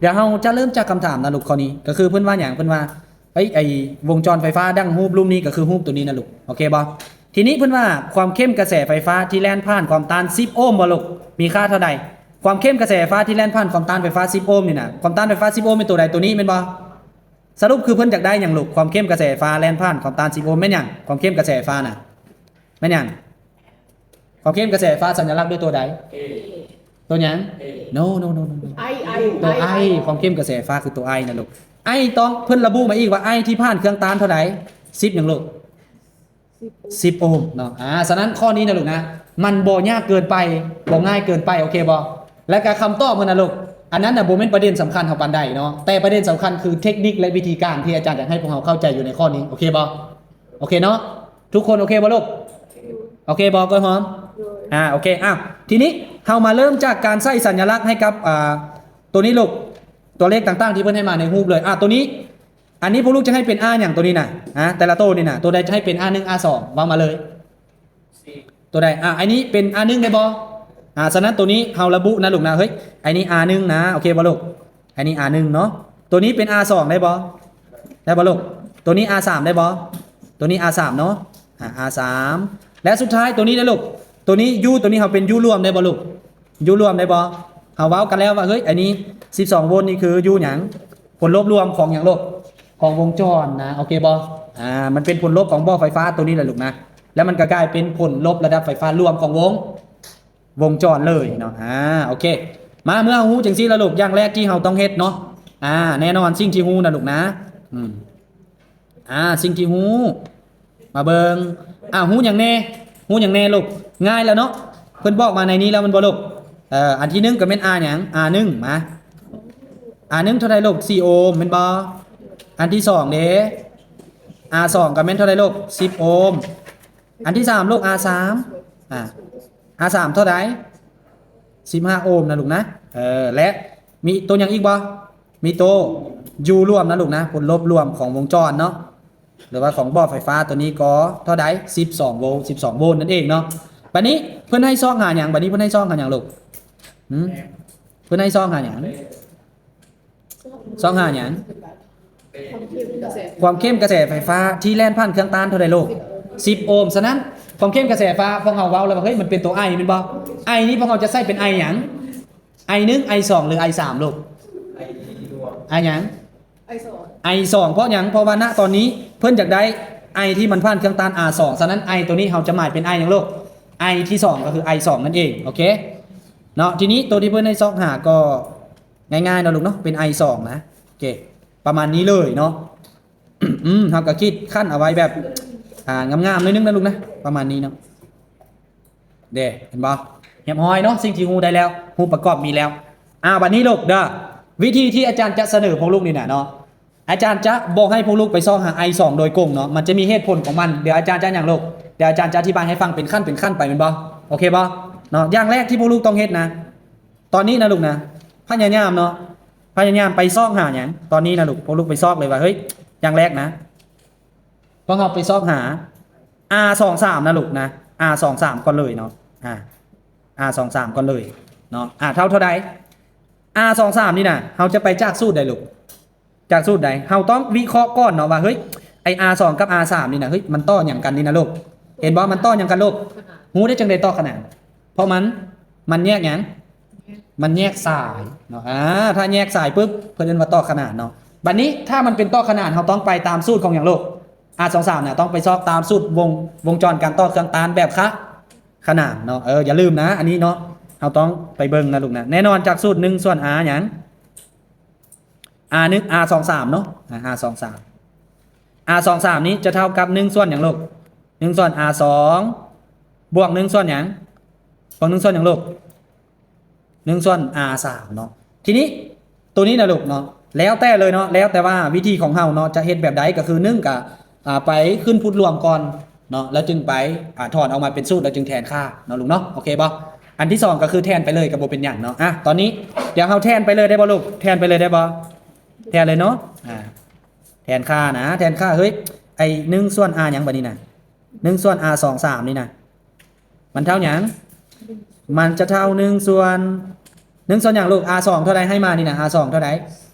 ດຽວເຮົາຈະເລີ່ມຈາກຄຳຖາມນະລູກ ຂໍ້ນີ້ ກໍຄືເພິ່ນວ່າຫຍັງ? ເພິ່ນວ່າ ເອີຍ ໄອ້ວົງຈອນໄຟຟ້າດັ່ງຮູບລຸ່ມນີ້ ກໍຄືຮູບໂຕນີ້ນະລູກ ໂອເຄບໍ່? ທີນີ້ເພິ່ນວ່າ ຄວາມເຂັ້ມກະແສໄຟຟ້າທີ່ແລ່ນຜ່ານຄວາມຕ້ານສິບໂອມບໍ່ລູກ ມີຄ່າເທົ່າໃດ? ຄວາມເຂັ້ມກະແສໄຟຟ້າທີ່ແລ່ນຜ່ານຄວາມຕ້ານໄຟຟ້າສິບໂອມນີ້ນະ ຄວາມຕ້ານໄຟຟ້າສິບໂອມແມ່ນໂຕໃດ? ໂຕນີ້ແມ່ນບໍ່? ສະຫຼຸບຄືເພິ່ນຢາກໄດ້ຫຍັງລູກ? ຄວາມເຂັ້ມກະແສໄຟຟ້າແລ່ນຜ່ານຄວາມຕ້ານສິບໂອມແມ່ນຫຍັງ? ຄວາມເຂັ້ມກະແສໄຟຟ້ານະ ແມ່ນຫຍັງ? ຄວາມເຂັ້ມກະແສໄຟຟ້າສັນຍະລັກດ້ວຍຕົວໃດ? ໂຕຫຍັງ? ໂນ ໂນ ໂນ ໂນ ໂນ ໄອ ໄອ ໂຕໄອ ຄວາມເຂັ້ມກະແສໄຟຟ້າຄືໂຕໄອນະລູກ ໄອຕ້ອງ ເພິ່ນລະບຸມາອີກວ່າໄອທີ່ຜ່ານເຄື່ອງຕ້ານເທົ່າໃດ? ສິບຫຍັງລູກ? ສິບໂອມເນາະ ອາ ສະນັ້ນຂໍ້ນີ້ນະລູກນະ ມັນບໍ່ຍາກເກີນໄປ ບໍ່ງ່າຍເກີນໄປ ໂອເຄບໍ່? ແລ້ວກະຄຳຕອບຫັ້ນນະລູກ ອັນນັ້ນນະບໍ່ແມ່ນປະເດັນສຳຄັນເຮົາປານໃດເນາະ ແຕ່ປະເດັນສຳຄັນຄືເທັກນິກ ແລະ ວິທີການທີ່ອາຈານຢາກໃຫ້ພວກເຮົາເຂົ້າໃຈຢູ່ໃນຂໍ້ນີ້ ໂອເຄບໍ່? ໂອເຄເນາະ ທຸກຄົນໂອເຄບໍ່ລູກ? ໂອເຄບໍ່ກ້ວຍຫອມ? ໂດຍ ອາ ໂອເຄ ອ້າວ ທີນີ້ເຮົາມາເລີ່ມຈາກການໃສ່ສັນຍະລັກໃຫ້ກັບ ອາ ໂຕນີ້ລູກ ຕົວເລກຕ່າງໆທີ່ເພິ່ນໃຫ້ມາໃນຮູບເລີຍ ອາ ໂຕນີ້ ອັນນີ້ພວກລູກຈະໃຫ້ເປັນ R ຫຍັງໂຕນີ້ນະ? ອາ ແຕ່ລະໂຕນີ້ນະ ໂຕໃດຈະໃຫ້ເປັນ R ໜຶ່ງ R ສອງ ເວົ້າມາເລີຍ ໂຕໃດ? ອາ ອັນນີ້ເປັນ R ໜຶ່ງ ໄດ້ບໍ່? ອາ ສະນັ້ນໂຕນີ້ເຮົາລະບຸນະລູກນະ ເຮີ້ຍ ອັນນີ້ R ໜຶ່ງ ນະ ໂອເຄບໍ່ລູກ? ອັນນີ້ R ໜຶ່ງ ເນາະ ໂຕນີ້ເປັນ R ສອງ ໄດ້ບໍ່? ໄດ້ບໍ່ລູກ? ໂຕນີ້ R ສາມ ໄດ້ບໍ່? ໂຕນີ້ R ສາມ ເນາະ ອາ R ສາມ ແລະ ສຸດທ້າຍໂຕນີ້ເດ້ລູກ ໂຕນີ້ U ໂຕນີ້ເຮົາເປັນ U ລວມໄດ້ບໍ່ລູກ? ຢູລວມໄດ້ບໍ່? ເຮົາເວົ້າກັນແລ້ວວ່າ ເຮີ້ຍ ອັນນີ້ສິບສອງໂວນນີ້ຄືຢູຫຍັງ? ຜົນລົບລວມຂອງຫຍັງລູກ? ຂອງວົງຈອນນະ ໂອເຄບໍ່? ອາ ມັນເປັນຜົນລົບຂອງບໍ່ໄຟຟ້າໂຕນີ້ແຫຼະລູກນະ ແລ້ວມັນກໍກາຍເປັນຜົນລົບລະດັບໄຟຟ້າລວມຂອງວົງ ວົງຈອນເລີຍເນາະ ອາ ໂອເຄ ມາ ເມື່ອເຮົາຮູ້ຈັ່ງຊີ້ແລ້ວລູກ ຢ່າງແລກທີ່ເຮົາຕ້ອງເຮັດເນາະ ອາ ແນ່ນອນສິ່ງທີ່ຮູ້ນະລູກນະ ອືມ ອາ ສິ່ງທີ່ຮູ້ ມາເບິ່ງ ອາ ຮູ້ຫຍັງແດ່? ຮູ້ຫຍັງແດ່ລູກ? ງ່າຍແລ້ວເນາະ ເພິ່ນບອກມາໃນນີ້ແລ້ວແມ່ນບໍ່ລູກ? ເອີ ອັນທີໜຶ່ງກໍແມ່ນ R ຫຍັງ? R ໜຶ່ງ ມາ R ໜຶ່ງເທົ່າໃດລູກ? ສີ່ໂອມແມ່ນບໍ່? ອັນທີສອງເດ? R ສອງກໍແມ່ນເທົ່າໃດລູກ? ສິບໂອມ ອັນທີສາມລູກ? R ສາມ ອາ R ສາມເທົ່າໃດ? ສິບຫ້າໂອມນະລູກນະ ເອີ ແລະ ມີໂຕຫຍັງອີກບໍ່? ມີໂຕ U ລວມນະລູກນະ ຜົນລົບລວມຂອງວົງຈອນເນາະ ຫຼືວ່າຂອງບໍ່ໄຟຟ້າໂຕນີ້ກໍເທົ່າໃດ? ສິບສອງໂວ ສິບສອງໂວນັ້ນເອງເນາະ ບາດນີ້ເພິ່ນໃຫ້ຊອກຫາຫຍັງ? ບາດນີ້ເພິ່ນໃຫ້ຊອກຫາຫຍັງລູກ? ຫື? ເພິ່ນໃຫ້ຊອກຫາຫຍັງ? ຊອກຫາຫຍັງ? ຄວາມເຂັ້ມກະແສໄຟຟ້າທີ່ແລ່ນຜ່ານເຄື່ອງຕ້ານເທົ່າໃດລູກ? ສິບໂອມ ສະນັ້ນ ຄວາມເຂັ້ມກະແສໄຟຟ້າ ພວກເຮົາເວົ້າແລ້ວວ່າ ເຮີ້ຍ ມັນເປັນໂຕ I ແມ່ນບໍ່? I ນີ້ພວກເຮົາຈະໃຊ້ເປັນ I ຫຍັງ? I ໜຶ່ງ I ສອງ ຫຼື I ສາມລູກ? I ຫຍັງ? I ສອງ I ສອງ ເພາະຫຍັງ? ເພາະວ່ານະຕອນນີ້ເພິ່ນຢາກໄດ້ I ທີ່ມັນຜ່ານເຄື່ອງຕ້ານ R ສອງ ສະນັ້ນ I ໂຕນີ້ເຮົາຈະໝາຍເປັນ I ຫຍັງລູກ? I ທີສອງ ກໍຄື I ສອງ ນັ້ນເອງ ໂອເຄເນາະ ທີນີ້ໂຕທີ່ເພິ່ນໃຫ້ຊອກຫາກໍງ່າຍໆເນາະລູກເນາະ ເປັນ I ສອງ ນະ ໂອເຄ ປະມານນີ້ເລີຍເນາະ ອືມ ເຮົາກໍຄິດຂັ້ນເອົາໄວ້ແບບ ອ່າ ງາມໆໜ້ອຍໜຶ່ງນະລູກນະ ປະມານນີ້ເນາະ ເດ້ ເຫັນບໍ່? ຮຽບຮ້ອຍເນາະ ສິ່ງທີ່ຮູ້ໄດ້ແລ້ວ ຮູບປະກອບມີແລ້ວ ອາ ບາດນີ້ລູກເດີ ວິທີທີ່ອາຈານຈະສະເໜີພວກລູກນີ້ນະເນາະ ອາຈານຈະບໍ່ໃຫ້ພວກລູກໄປຊອກຫາ I ສອງ ໂດຍກົງເນາະ ມັນຈະມີເຫດຜົນຂອງມັນ ດຽວອາຈານຈະຫຍັງລູກ? ດຽວອາຈານຈະອະທິບາຍໃຫ້ຟັງເປັນຂັ້ນເປັນຂັ້ນໄປແມ່ນບໍ່? ໂອເຄບໍ່? ເນາະ ຢ່າງແລກທີ່ພວກລູກຕ້ອງເຮັດນະ ຕອນນີ້ນະລູກນະ ພະຍາຍາມເນາະ ພະຍາຍາມໄປຊອກຫາຫຍັງ? ຕອນນີ້ນະລູກ ພວກລູກໄປຊອກເລີຍວ່າ ເຮີ້ຍ ຢ່າງແລກນະ ພວກເຮົາໄປຊອກຫາ R ສອງສາມ ນະລູກນະ R ສອງສາມ ກ່ອນເລີຍເນາະ ອາ R ສອງສາມ ກ່ອນເລີຍເນາະ ອາ ເທົ່າ ເທົ່າໃດ? R ສອງສາມ ນີ້ນະ ເຮົາຈະໄປຈາກສູດໃດລູກ? ຈາກສູດໃດ? ເຮົາຕ້ອງວິເຄາະກ່ອນເນາະວ່າ ເຮີ້ຍ ໄອ້ R ສອງ ກັບ R ສາມ ນີ້ນະ ເຮີ້ຍ ມັນຕໍ່ຫຍັງກັນນີ້ນະລູກ? ເຫັນບໍ່? ມັນຕໍ່ຫຍັງກັນລູກ? ຮູ້ໄດ້ຈັ່ງໃດຕໍ່ຂະໜານ? ເພາະມັນ ມັນແຍກຫຍັງ? ມັນແຍກສາຍເນາະ ອາ ຖ້າແຍກສາຍປຶບ ເພິ່ນເອີ້ນວ່າຕໍ່ຂະໜານເນາະ ບາດນີ້ຖ້າມັນເປັນຕໍ່ຂະໜານ ເຮົາຕ້ອງໄປຕາມສູດຂອງຫຍັງລູກ? R ສອງສາມ ນະ ຕ້ອງໄປຊອກຕາມສູດວົງ ວົງຈອນການຕໍ່ເຄື່ອງຕ້ານແບບຂະ ຂະໜານເນາະ ເອີ ຢ່າລືມນະ ອັນນີ້ເນາະ ເຮົາຕ້ອງໄປເບິ່ງນະລູກນະ ແນ່ນອນຈາກສູດ ໜຶ່ງສ່ວນ R ຫຍັງ? R ໜຶ່ງ R ສອງສາມ ເນາະ ອາ R ສອງສາມ R ສອງສາມ ນີ້ຈະເທົ່າກັບ ໜຶ່ງສ່ວນຫຍັງລູກ? ໜຶ່ງສ່ວນ R ສອງ ບວກ ໜຶ່ງສ່ວນຫຍັງ? ບວກ ໜຶ່ງສ່ວນຫຍັງລູກ? ໜຶ່ງສ່ວນ R ສາມ ເນາະ ທີນີ້ໂຕນີ້ນະລູກເນາະ ແລ້ວແຕ່ເລີຍເນາະ ແລ້ວແຕ່ວ່າວິທີຂອງເຮົາເນາະ ຈະເຮັດແບບໃດ ກໍຄື ໜຶ່ງ ກະ ອາ ໄປຂຶ້ນພຸດລວມກ່ອນເນາະ ແລ້ວຈຶ່ງໄປ ອາ ຖອນອອກມາເປັນສູດ ແລ້ວຈຶ່ງແທນຄ່າເນາະລູກເນາະ ໂອເຄບໍ່? ອັນທີສອງ ກໍຄືແທນໄປເລີຍກໍບໍ່ເປັນຫຍັງເນາະ ອາ ຕອນນີ້ດຽວເຮົາແທນໄປເລີຍໄດ້ບໍ່ລູກ? ແທນໄປເລີຍໄດ້ບໍ່? ແທນເລີຍເນາະ ອາ ແທນຄ່ານະ ແທນຄ່າ ເຮີ້ຍ ໄອ້ໜຶ່ງສ່ວນ R ຫຍັງບາດນີ້ນະ? ໜຶ່ງສ່ວນ R ສອງສາມ ນີ້ນະ ມັນເທົ່າຫຍັງ? ມັນຈະເທົ່າ ໜຶ່ງສ່ວນ ໜຶ່ງສ່ວນຫຍັງລູກ? ອາສອງເທົ່າໃດໃຫ້ມານີ້ນະ? ອາສອງເທົ່າໃດ?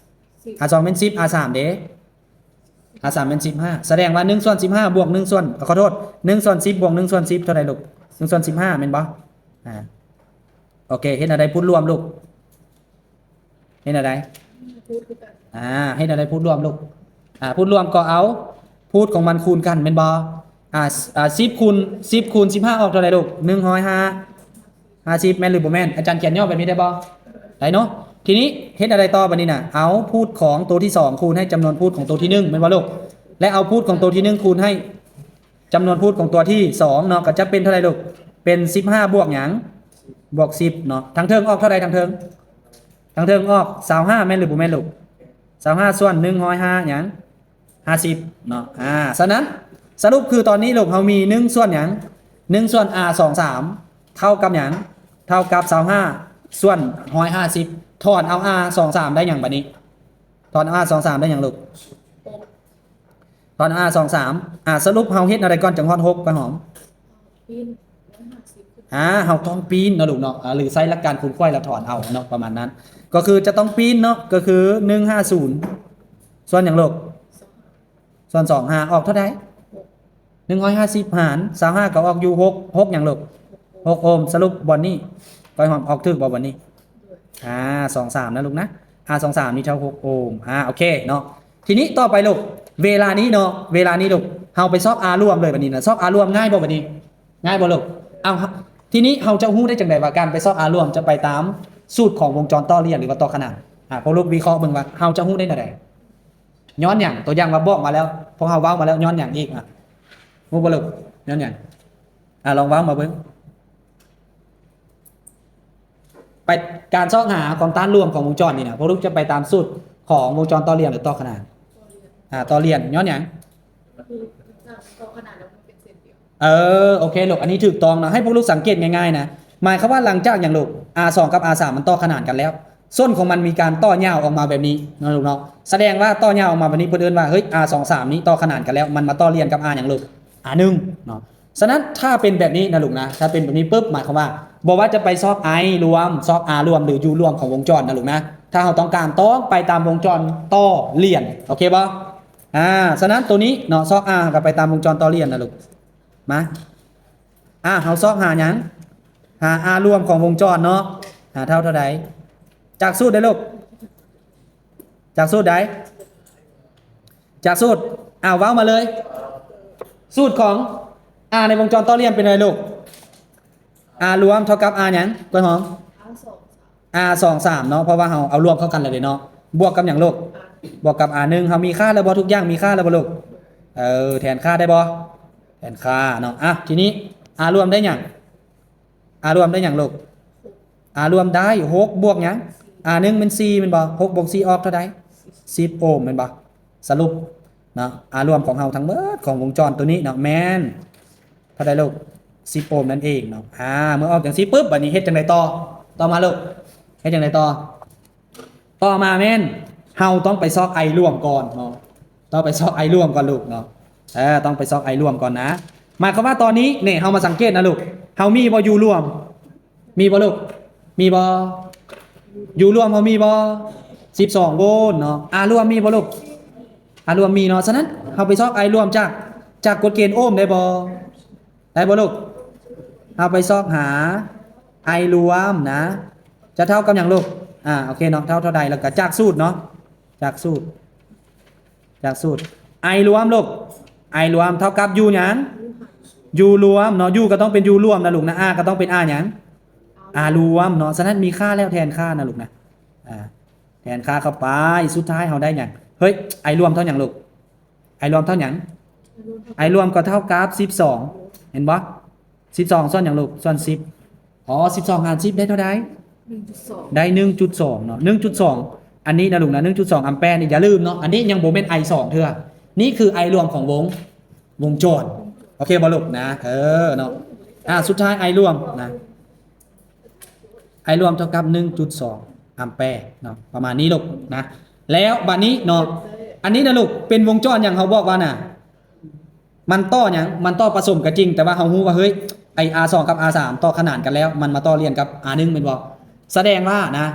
ສິບ ອາສອງແມ່ນສິບ ອາສາມເດ? ອາສາມແມ່ນສິບຫ້າ ສະແດງວ່າໜຶ່ງສ່ວນສິບຫ້າບວກໜຶ່ງສ່ວນ ຂໍໂທດ ໜຶ່ງສ່ວນສິບບວກໜຶ່ງສ່ວນສິບເທົ່າໃດລູກ? ໜຶ່ງສ່ວນສິບຫ້າແມ່ນບໍ່? ອາ ໂອເຄ ເຮັດແນວໃດພູດລວມລູກ? ເຮັດແນວໃດ? ອາ ເຮັດແນວໃດພູດລວມລູກ? ອາ ພູດລວມກໍເອົາພູດຂອງມັນຄູນກັນແມ່ນບໍ່? ອາ ອາ ສິບຄູນ ສິບຄູນສິບຫ້າອອກເທົ່າໃດລູກ? ໜຶ່ງຮ້ອຍຫ້າ ຫ້າສິບ ແມ່ນຫຼືບໍ່ແມ່ນ? ອາຈານຂຽນຫຍໍ້ແບບນີ້ໄດ້ບໍ່? ໄດ້ເນາະ. ທີນີ້ເຮັດແນວໃດຕໍ່ບາດນີ້ນະ? ເອົາພູດຂອງໂຕທີສອງຄູນໃຫ້ຈຳນວນພູດຂອງໂຕທີໜຶ່ງແມ່ນບໍ່ລູກ? ແລະເອົາພູດຂອງໂຕທີໜຶ່ງຄູນໃຫ້ ຈຳນວນພູດຂອງຕົວທີສອງເນາະ ກໍຈະເປັນເທົ່າໃດລູກ? ເປັນສິບຫ້າບວກຫຍັງ? ບວກສິບເນາະ. ທາງເທິງອອກເທົ່າໃດ? ທາງເທິງ ທາງເທິງອອກຊາວຫ້າແມ່ນຫຼືບໍ່ແມ່ນລູກ? ຊາວຫ້າສ່ວນໜຶ່ງຮ້ອຍຫ້າຫຍັງ? ຫ້າສິບເນາະ. ອາ ສະນັ້ນສະຫຼຸບຄືຕອນນີ້ລູກ ເຮົາມີໜຶ່ງສ່ວນຫຍັງ? ໜຶ່ງສ່ວນ ອາ ສອງສາມ ເທົ່າກັບຫຍັງ? ເທົ່າກັບຊາວຫ້າສ່ວນຮ້ອຍຫ້າສິບ. ຖອນເອົາ ອາ ສອງສາມໄດ້ຫຍັງບາດນີ້? ຖອນເອົາ ອາ ສອງສາມໄດ້ຫຍັງລູກ? ຖອນ ອາ ສອງສາມ ອາ ສະຫຼຸບເຮົາເຮັດແນວໃດກ່ອນຈຶ່ງຮອດຫົກ ກ້ອຍຫອມ? ອາ ເຮົາຕ້ອງປີ້ນເນາະລູກເນາະ ອາ ຫຼືໃຊ້ຫຼັກການຄູນຂວາຍແລ້ວຖອນເອົາເນາະ ປະມານນັ້ນ ກໍຄືຈະຕ້ອງປີ້ນເນາະ ກໍຄືໜຶ່ງຫ້າສູນ ສ່ວນຫຍັງລູກ? ສ່ວນສອງຫ້າ ອອກເທົ່າໃດ? ໜຶ່ງຮ້ອຍຫ້າສິບຫານຊາວຫ້າ ກໍອອກຢູ່ຫົກ ຫົກຫຍັງລູກ? ຫົກໂອມ. ສະຫຼຸບບ່ອນນີ້ ກ້ອຍຫອມອອກຖືກບໍ່ບ່ອນນີ້? ອາ ສອງສາມນະລູກນະ ອາ ສອງສາມນີ້ເທົ່າຫົກໂອມ. ອາ ໂອເຄເນາະ. ທີນີ້ຕໍ່ໄປລູກ ເວລານີ້ເນາະ ເວລານີ້ລູກ ເຮົາໄປຊອກ R ລວມເລີຍບາດນີ້ນະ. ຊອກ R ລວມງ່າຍບໍ່ບາດນີ້? ງ່າຍບໍ່ລູກ? ເອົາ ທີນີ້ເຮົາຈະຮູ້ໄດ້ຈັ່ງໃດວ່າການໄປຊອກ R ລວມຈະໄປຕາມສູດຂອງວົງຈອນຕໍ່ລຽນ ຫຼືວ່າຕໍ່ຂະໜານ? ອາ ພວກລູກວິເຄາະເບິ່ງວ່າເຮົາຈະຮູ້ໄດ້ແນວໃດ? ຍ້ອນຫຍັງ? ຕົວຢ່າງວ່າບອກມາແລ້ວ ພວກເຮົາເວົ້າມາແລ້ວ ຍ້ອນຫຍັງອີກ? ອາ ຮູ້ບໍ່ລູກ? ຍ້ອນຫຍັງ? ອາ ລອງເວົ້າມາເບິ່ງ. ໄປ ການຊອກຫາຂອງຕ້ານລວມຂອງວົງຈອນນີ້ນະ ພວກລູກຈະໄປຕາມສູດຂອງວົງຈອນຕໍ່ລຽນ ຫຼືຕໍ່ຂະໜານ? ອາ ຕໍ່ລຽນ. ຍ້ອນຫຍັງ? ເອີ ໂອເຄລູກ ອັນນີ້ຖືກຕ້ອງເນາະ. ໃຫ້ພວກລູກສັງເກດງ່າຍໆນະ ໝາຍຄວາມວ່າຫຼັງຈາກຫຍັງລູກ? R ສອງກັບ R ສາມມັນຕໍ່ຂະໜານກັນແລ້ວ ສົ້ນຂອງມັນມີການຕໍ່ຍາວອອກມາແບບນີ້ເນາະລູກເນາະ. ສະແດງວ່າຕໍ່ຍາວອອກມາແບບນີ້ ເພິ່ນເອີ້ນວ່າ ເຮີ້ຍ R ສອງ ສາມນີ້ຕໍ່ຂະໜານກັນແລ້ວ ມັນມາຕໍ່ລຽນກັບ R ຫຍັງລູກ? R ໜຶ່ງເນາະ. ສະນັ້ນຖ້າເປັນແບບນີ້ນະລູກນະ ຖ້າເປັນແບບນີ້ປຶບ ໝາຍຄວາມວ່າບໍ່ວ່າຈະໄປຊອກ I ລວມ ຊອກ R ລວມ ຫຼື U ລວມຂອງວົງຈອນນະລູກນະ ຖ້າເຮົາຕ້ອງການຕ້ອງໄປຕາມວົງຈອນຕໍ່ລຽນ ໂອເຄບໍ່? ອາ ສະນັ້ນໂຕນີ້ເນາະ ຊອກ R ກໍໄປຕາມວົງຈອນຕໍ່ລຽນນະລູກ. ມາ ອາ ເຮົາຊອກຫາຫຍັງ? ຫາ R ລວມຂອງວົງຈອນເນາະ ຫາເທົ່າເທົ່າໃດ? ຈາກສູດໃດລູກ? ຈາກສູດໃດ? ຈາກສູດ ອາ ເວົ້າມາເລີຍ. ສູດຂອງ R ໃນວົງຈອນຕໍ່ລຽນເປັນໃດລູກ? R ລວມເທົ່າກັບ R ຫຍັງ? ກ້ວຍຫອມ R ສອງ ສາມເນາະ ເພາະວ່າເຮົາເອົາລວມເຂົ້າກັນແລ້ວເດ້ເນາະ. ບວກກັບຫຍັງລູກ? ບວກກັບ R ໜຶ່ງ ເຮົາມີຄ່າແລ້ວບໍ່? ທຸກຢ່າງມີຄ່າແລ້ວບໍ່ລູກ? ເອີ ແທນຄ່າໄດ້ບໍ່? ແທນຄ່າເນາະ. ອາ ທີນີ້ R ລວມໄດ້ຫຍັງ? R ລວມໄດ້ຫຍັງລູກ? R ລວມໄດ້ຫົກບວກຫຍັງ? R ໜຶ່ງແມ່ນສີ່ແມ່ນບໍ່? ຫົກບວກສີ່ອອກເທົ່າໃດ? ສິບໂອມແມ່ນບໍ່? ສະຫຼຸບເນາະ R ລວມຂອງເຮົາທັງເບິດຂອງວົງຈອນໂຕນີ້ເນາະ ແມ່ນເທົ່າໃດລູກ? ສິບໂອມນັ້ນເອງເນາະ. ອາ ເມື່ອອອກຈັ່ງຊີ້ປຶບ ບາດນີ້ເຮັດຈັ່ງໃດຕໍ່? ຕໍ່ມາລູກ ເຮັດຈັ່ງໃດຕໍ່? ຕໍ່ມາແມ່ນເຮົາຕ້ອງໄປຊອກ I ລວມກ່ອນເນາະ ຕ້ອງໄປຊອກ I ລວມກ່ອນລູກເນາະ. ເອີ ຕ້ອງໄປຊອກ I ລວມກ່ອນນະ. ໝາຍຄວາມວ່າຕອນນີ້ນີ້ ເຮົາມາສັງເກດນະລູກ ເຮົາມີບໍ່ U ລວມ? ມີບໍ່ລູກ? ມີບໍ່? U ລວມເຮົາມີບໍ່? ສິບສອງໂວນເນາະ. R ລວມມີບໍ່ລູກ? R ລວມມີເນາະ. ສະນັ້ນເຮົາໄປຊອກ I ລວມຈາກ ຈາກກົດເກນໂອມໄດ້ບໍ່? ໄດ້ບໍ່ລູກ? ເຮົາໄປຊອກຫາ I ລວມນະ ຈະເທົ່າກັບຫຍັງລູກ? ອາ ໂອເຄເນາະ ເທົ່າເທົ່າໃດ? ແລ້ວກໍຈາກສູດເນາະ ຈາກສູດ ຈາກສູດ I ລວມລູກ I ລວມເທົ່າກັບ U ຫຍັງ? U ລວມເນາະ. U ກໍຕ້ອງເປັນ U ລວມນະລູກນະ R ກໍຕ້ອງເປັນ R ຫຍັງ? R ລວມເນາະ. ສະນັ້ນມີຄ່າແລ້ວ ແທນຄ່ານະລູກນະ ອາ ແທນຄ່າເຂົ້າໄປ ສຸດທ້າຍເຮົາໄດ້ຫຍັງ? ເຮີ້ຍ I ລວມເທົ່າຫຍັງລູກ? I ລວມເທົ່າຫຍັງ? I ລວມກໍເທົ່າກັບສິບສອງ ເຫັນບໍ່? ສິບສອງສ່ວນຫຍັງລູກ? ສ່ວນສິບ. ອໍ ສິບສອງຫານສິບໄດ້ເທົ່າໃດ? ໜຶ່ງຈຸດສອງ ໄດ້ໜຶ່ງຈຸດສອງເນາະ ໜຶ່ງຈຸດສອງ. ອັນນີ້ນະລູກນະ ໜຶ່ງຈຸດສອງອຳແປນີ້ ຢ່າລືມເນາະ ອັນນີ້ຍັງບໍ່ແມ່ນ I ສອງເທື່ອ. ນີ້ຄື I ລວມຂອງວົງ ວົງຈອນ ໂອເຄບໍ່ລູກນະ? ເອີເນາະ ອາ ສຸດທ້າຍ I ລວມນະ I ລວມເທົ່າກັບໜຶ່ງຈຸດສອງອຳແປເນາະ ປະມານນີ້ລູກນະ. ແລ້ວບາດນີ້ເນາະ ອັນນີ້ນະລູກ ເປັນວົງຈອນຫຍັງ? ເຮົາບອກວ່ານະ ມັນຕໍ່ຫຍັງ? ມັນຕໍ່ປະສົມກໍຈິງ ແຕ່ວ່າເຮົາຮູ້ວ່າ ເຮີ້ຍ ໄອ້ R ສອງກັບ R ສາມຕໍ່ຂະໜານກັນແລ້ວ ມັນມາຕໍ່ລຽນກັບ R ໜຶ່ງແມ່ນບໍ່? ສະແດງວ່ານະ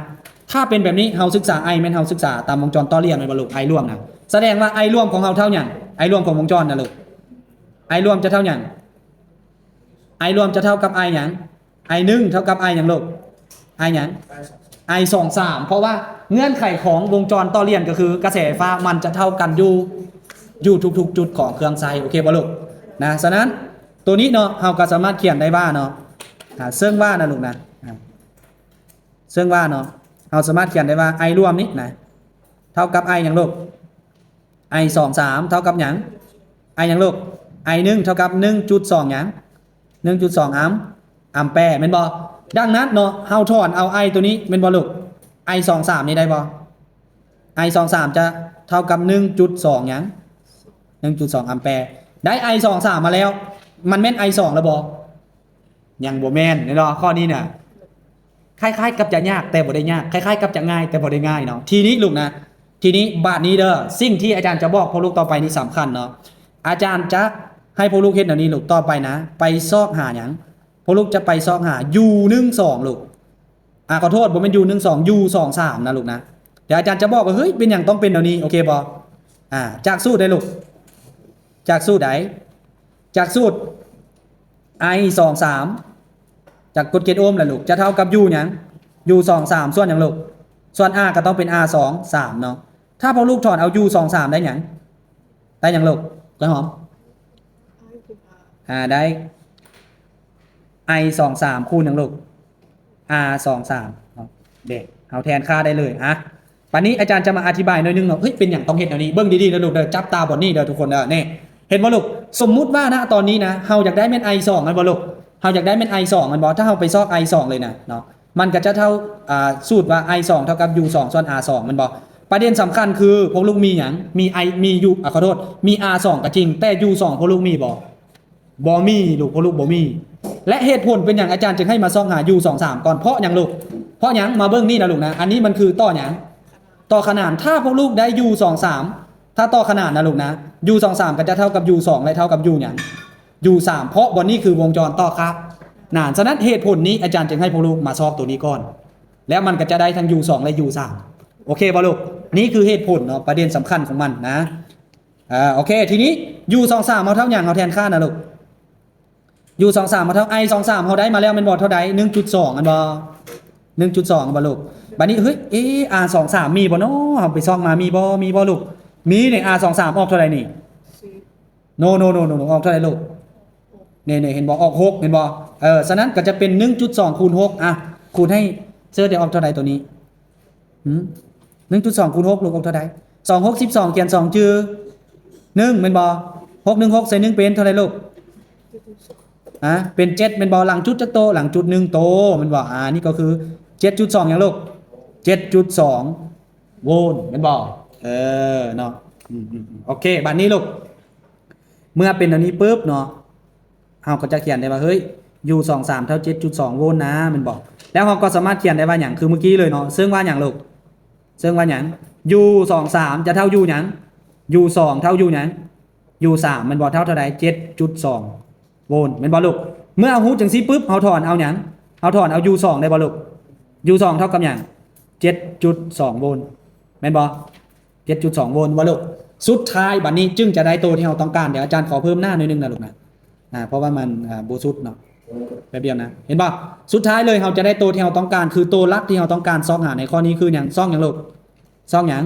ຖ້າເປັນແບບນີ້ ເຮົາສຶກສາ I ແມ່ນເຮົາສຶກສາຕາມວົງຈອນຕໍ່ລຽນແມ່ນບໍ່ລູກ? I ລວມນະ ສະແດງວ່າ I ລວມຂອງເຮົາເທົ່າຫຍັງ? I ລວມຂອງວົງຈອນນະລູກ I ລວມຈະເທົ່າຫຍັງ? I ລວມຈະເທົ່າກັບ I ຫຍັງ? I ໜຶ່ງເທົ່າກັບ I ຫຍັງລູກ? I ຫຍັງ? I ສອງສາມ ເພາະວ່າເງື່ອນໄຂຂອງວົງຈອນຕໍ່ລຽນກໍຄືກະແສໄຟຟ້າມັນຈະເທົ່າກັນຢູ່ ຢູ່ທຸກໆຈຸດຂອງເຄື່ອງໃຊ້ ໂອເຄບໍ່ລູກ? ນະ ສະນັ້ນ ໂຕນີ້ເນາະ ເຮົາກໍສາມາດຂຽນໄດ້ວ່າເນາະ ອາ ເຊິ່ງວ່ານະລູກນະ ອາ ເຊິ່ງວ່າເນາະ ເຮົາສາມາດຂຽນໄດ້ວ່າ I ລວມນີ້ນະ ເທົ່າກັບ I ຫຍັງລູກ? I ສອງສາມເທົ່າກັບຫຍັງ? I ຫຍັງລູກ? I ໜຶ່ງເທົ່າກັບໜຶ່ງຈຸດສອງຫຍັງ? ໜຶ່ງຈຸດສອງ ອຳ ອຳແປ ແມ່ນບໍ່? ດັ່ງນັ້ນເນາະ ເຮົາຖອນເອົາ I ໂຕນີ້ແມ່ນບໍ່ລູກ? I ສອງສາມນີ້ໄດ້ບໍ່? I ສອງສາມຈະເທົ່າກັບໜຶ່ງຈຸດສອງຫຍັງ? ໜຶ່ງຈຸດສອງ ອຳແປ ໄດ້ I ສອງສາມມາແລ້ວ ມັນແມ່ນ I ສອງແລ້ວບໍ່? ຍັງບໍ່ແມ່ນເນາະ ຂໍ້ນີ້ນະ ຄ້າຍໆກັບຈະຍາກແຕ່ບໍ່ໄດ້ຍາກ ຄ້າຍໆກັບຈະງ່າຍແຕ່ບໍ່ໄດ້ງ່າຍເນາະ. ທີນີ້ລູກນະ ທີນີ້ບາດນີ້ເດີ ສິ່ງທີ່ອາຈານຈະບອກພວກລູກຕໍ່ໄປນີ້ສຳຄັນເນາະ. ອາຈານຈະໃຫ້ພວກລູກເຮັດແນວນີ້ລູກ ຕໍ່ໄປນະ ໄປຊອກຫາຫຍັງ? ພວກລູກຈະໄປຊອກຫາ U ໜຶ່ງສອງລູກ ອາ ຂໍໂທດ ບໍ່ແມ່ນ U ໜຶ່ງສອງ U ສອງສາມນະລູກນະ. ດຽວອາຈານຈະບອກວ່າ ເຮີ້ຍ ເປັນຫຍັງຕ້ອງເປັນແນວນີ້ ໂອເຄບໍ່? ອາ ຈາກສູດໃດລູກ? ຈາກສູດໃດ? ຈາກສູດ I ສອງສາມ ຈາກກົດເກນໂອມລະລູກ ຈະເທົ່າກັບ U ຫຍັງ? U ສອງສາມ ສ່ວນຫຍັງລູກ? ສ່ວນ R ກໍຕ້ອງເປັນ R ສອງສາມເນາະ. ຖ້າພວກລູກຖອນເອົາ U ສອງສາມໄດ້ຫຍັງ? ໄດ້ຫຍັງລູກ? ກ້ວຍຫອມ? ອາ ໄດ້ I ສອງສາມ ຄູນຫຍັງລູກ? R ສອງສາມເນາະ ເດ້ ເຮົາແທນຄ່າໄດ້ເລີຍ. ອະ ບາດນີ້ອາຈານຈະມາອະທິບາຍໜ້ອຍໜຶ່ງເນາະ ເຮີ້ຍ ເປັນຫຍັງຕ້ອງເຮັດແນວນີ້? ເບິ່ງດີໆເດີລູກເດີ ຈັບຕາບ່ອນນີ້ເດີທຸກຄົນເດີ ນີ້ ເຫັນບໍ່ລູກ? ສົມມຸດວ່ານະຕອນນີ້ນະ ເຮົາຢາກໄດ້ແມ່ນ I ສອງ ແມ່ນບໍ່ລູກ? ເຮົາຢາກໄດ້ແມ່ນ I ສອງ ແມ່ນບໍ່? ຖ້າເຮົາໄປຊອກ I ສອງ ເລີຍນະເນາະ ມັນກໍຈະເທົ່າ ອາ ສູດວ່າ I ສອງ ເທົ່າກັບ U ສອງ ສ່ວນ R ສອງ ແມ່ນບໍ່? ປະເດັນສຳຄັນຄືພວກລູກມີຫຍັງ? ມີ I ມີ U ອາ ຂໍໂທດ ມີ R ສອງ ກໍຈິງ ແຕ່ U ສອງ ພວກລູກມີບໍ່? ບໍ່ມີລູກ ພວກລູກບໍ່ມີ. ແລະ ເຫດຜົນເປັນຫຍັງອາຈານຈຶ່ງໃຫ້ມາຊອກຫາ U ສອງສາມ ກ່ອນ? ເພາະຫຍັງລູກ? ເພາະຫຍັງ? ມາເບິ່ງນີ້ນະລູກນະ ອັນນີ້ມັນຄືຕໍ່ຫຍັງ? ຕໍ່ຂະໜານ. ຖ້າພວກລູກໄດ້ U ສອງສາມ ຖ້າຕໍ່ຂະໜານນະລູກນະ U ສອງສາມ ກໍຈະເທົ່າກັບ U ສອງ ແລະ ເທົ່າກັບ U ຫຍັງ? U ສາມ ເພາະບ່ອນນີ້ຄືວົງຈອນຕໍ່ຂະໜານ. ສະນັ້ນເຫດຜົນນີ້ອາຈານຈຶ່ງໃຫ້ພວກລູກມາຊອກໂຕນີ້ກ່ອນ ແລ້ວມັນກໍຈະໄດ້ທັງ U ສອງ ແລະ U ສາມ ໂອເຄບໍ່ລູກ? ນີ້ຄືເຫດຜົນເນາະ ປະເດັນສຳຄັນຂອງມັນນະ. ອາ ໂອເຄ ທີນີ້ U ສອງສາມ ເຮົາເທົ່າຫຍັງ? ເຮົາແທນຄ່ານະລູກ U ສອງສາມ ເຮົາເທົ່າ I ສອງສາມ ເຮົາໄດ້ມາແລ້ວແມ່ນບໍ່? ເທົ່າໃດ? ໜຶ່ງຈຸດສອງ ແມ່ນບໍ່? ໜຶ່ງຈຸດສອງ ແມ່ນບໍ່ລູກ? ບາດນີ້ ເຮີ້ຍ ເອ R ສອງສາມ ມີບໍ່ເນາະ? ເຮົາໄປຊອກມາ ມີບໍ່? ມີບໍ່ລູກ? ມີນີ້ R ສອງສາມ ອອກເທົ່າໃດນີ້? ໂນ ໂນ ໂນ ໂນ ອອກເທົ່າໃດລູກ? ນີ້ໆ ເຫັນບໍ່? ອອກຫົກ ເຫັນບໍ່? ເອີ ສະນັ້ນກໍຈະເປັນ ໜຶ່ງຈຸດສອງ ຄູນ ຫົກ ອະ ຄູນໃຫ້ເຊີດ ໄດ້ອອກເທົ່າໃດໂຕນີ້? ຫືມ ໜຶ່ງຈຸດສອງ ຄູນ ຫົກ ລູກ ອອກເທົ່າໃດ? ສອງ ຫົກ ສິບສອງ ຂຽນສອງຈື່ ໜຶ່ງ ແມ່ນບໍ່? ຫົກ ໜຶ່ງ ຫົກ ໃສ່ ໜຶ່ງ ເປັນເທົ່າໃດລູກ? ຮະ ເປັນ ເຈັດ ແມ່ນບໍ່? ຫຼັງຈຸດຈັກໂຕ? ຫຼັງຈຸດ ໜຶ່ງ ໂຕ ແມ່ນບໍ່? ອາ ນີ້ກໍຄື ເຈັດຈຸດສອງ ຫຍັງລູກ? ເຈັດຈຸດສອງ ໂວນ ແມ່ນບໍ່? ເອີ ເນາະ ອືມໆໆ ໂອເຄ ບາດນີ້ລູກ ເມື່ອເປັນແນວນີ້ປຶບເນາະ ເຮົາກໍຈະຂຽນໄດ້ວ່າ ເຮີ້ຍ U ສອງສາມ ເທົ່າ ເຈັດຈຸດສອງ ໂວນນະ ແມ່ນບໍ່? ແລ້ວເຮົາກໍສາມາດຂຽນໄດ້ວ່າຫຍັງ? ຄືມື້ກີ້ເລີຍເນາະ ເຊິ່ງວ່າຫຍັງລູກ? ເຊິ່ງວ່າຫຍັງ? U ສອງສາມ ຈະເທົ່າ U ຫຍັງ? U ສອງ ເທົ່າ U ຫຍັງ? U ສາມ ແມ່ນບໍ່? ເທົ່າເທົ່າໃດ? ເຈັດຈຸດສອງ ໂວນ ແມ່ນບໍ່ລູກ? ເມື່ອເຮົາຮູ້ຈັ່ງຊີ້ປຶບ ເຮົາຖອນເອົາຫຍັງ? ເຮົາຖອນເອົາ U ສອງ ໄດ້ບໍ່ລູກ? U ສອງ ເທົ່າກັບຫຍັງ? ເຈັດຈຸດສອງ ໂວນ ແມ່ນບໍ່? ເຈັດຈຸດສອງ ໂວນ ວ່າລູກ ສຸດທ້າຍບາດນີ້ຈຶ່ງຈະໄດ້ໂຕທີ່ເຮົາຕ້ອງການ. ດຽວອາຈານຂໍເພີ່ມໜ້າໜ້ອຍໜຶ່ງນະລູກນະ ອາ ເພາະວ່າມັນ ອາ ບໍ່ສຸດເນາະ ແປັບດຽວນະ ເຫັນບໍ່? ສຸດທ້າຍເລີຍເຮົາຈະໄດ້ໂຕທີ່ເຮົາຕ້ອງການ ຄືໂຕຫຼັກທີ່ເຮົາຕ້ອງການຊອກຫາໃນຂໍ້ນີ້ຄືຫຍັງ? ຊອກຫຍັງລູກ? ຊອກຫຍັງ?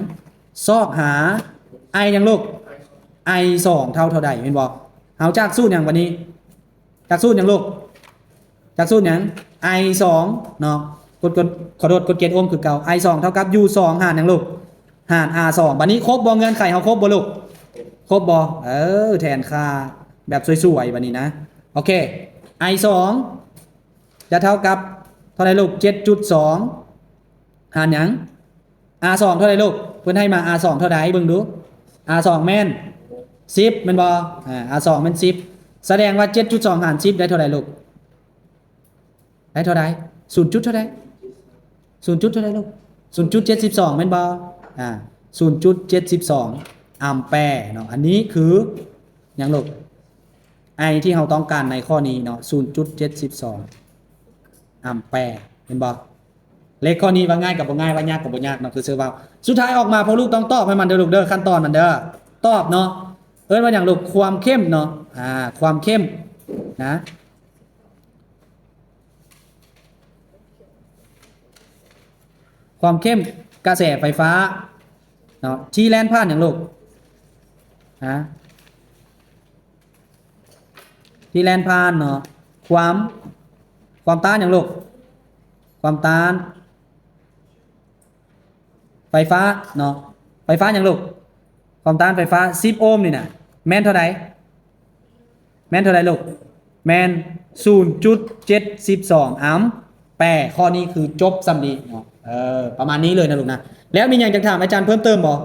ຊອກຫາ I ຫຍັງລູກ? I ສອງ ເທົ່າເທົ່າໃດ ແມ່ນບໍ່? ເຮົາຈາກສູດຫຍັງບາດນີ້? ຈາກສູດຫຍັງລູກ? ຈາກສູດຫຍັງ? I ສອງ ເນາະ ກົດ ກົດ ຂໍໂທດ ກົດເກນໂອມຄືເກົ່າ I ສອງ ເທົ່າກັບ U ສອງ ຫານຫຍັງລູກ? ຫານ R ສອງ ບາດນີ້ຄົບບໍ່? ເງື່ອນໄຂເຮົາຄົບບໍ່ລູກ? ຄົບບໍ່? ເອີ ແທນຄ່າແບບສວຍໆ ບາດນີ້ນະ ໂອເຄ I ສອງ ຈະເທົ່າກັບເທົ່າໃດລູກ? ເຈັດຈຸດສອງ ຫານຫຍັງ? R ສອງ ເທົ່າໃດລູກ? ເພິ່ນໃຫ້ມາ R ສອງ ເທົ່າໃດ? ເບິ່ງດູ R ສອງ ແມ່ນ ສິບ ແມ່ນບໍ່? ອາ R ສອງ ແມ່ນ ສິບ ສະແດງວ່າ ເຈັດຈຸດສອງ ຫານ ສິບ ໄດ້ເທົ່າໃດລູກ? ໄດ້ເທົ່າໃດ? ສູນຈຸດເທົ່າໃດ? ສູນຈຸດເທົ່າໃດລູກ? ສູນຈຸດເຈັດສິບສອງ ແມ່ນບໍ່? ອາ ສູນຈຸດເຈັດສິບສອງ ອຳແປເນາະ. ອັນນີ້ຄືຫຍັງລູກ? I ທີ່ເຮົາຕ້ອງການໃນຂໍ້ນີ້ເນາະ ສູນຈຸດເຈັດສິບສອງ ອຳແປ ເຫັນບໍ່? ເລກຂໍ້ນີ້ວ່າງ່າຍກໍບໍ່ງ່າຍ ວ່າຍາກກໍບໍ່ຍາກເນາະ ຄືຊື່ເວົ້າ. ສຸດທ້າຍອອກມາ ພວກລູກຕ້ອງຕອບໃຫ້ມັນເດີລູກເດີ ຂັ້ນຕອນມັນເດີ. ຕອບເນາະ ເອີ້ນວ່າຫຍັງລູກ? ຄວາມເຂັ້ມເນາະ ອ່າ ຄວາມເຂັ້ມນະ ຄວາມເຂັ້ມກະແສໄຟຟ້າເນາະ ທີ່ແລ່ນຜ່ານຫຍັງລູກ? ຮະ ທີ່ແລ່ນຜ່ານເນາະ ຄວາມ ຄວາມຕ້ານຫຍັງລູກ? ຄວາມຕ້ານໄຟຟ້າເນາະ ໄຟຟ້າຫຍັງລູກ? ຄວາມຕ້ານໄຟຟ້າສິບໂອມນີ້ນະ ແມ່ນເທົ່າໃດ? ແມ່ນເທົ່າໃດລູກ? ແມ່ນສູນຈຸດເຈັດສິບສອງ ອຳ ແປ ຂໍ້ນີ້ຄືຈົບສ່ຳນີ້ເນາະ ເອີ ປະມານນີ້ເລີຍນະລູກນະ. ແລ້ວມີຫຍັງຈະຖາມອາຈານເພີ່ມເຕີມບໍ່?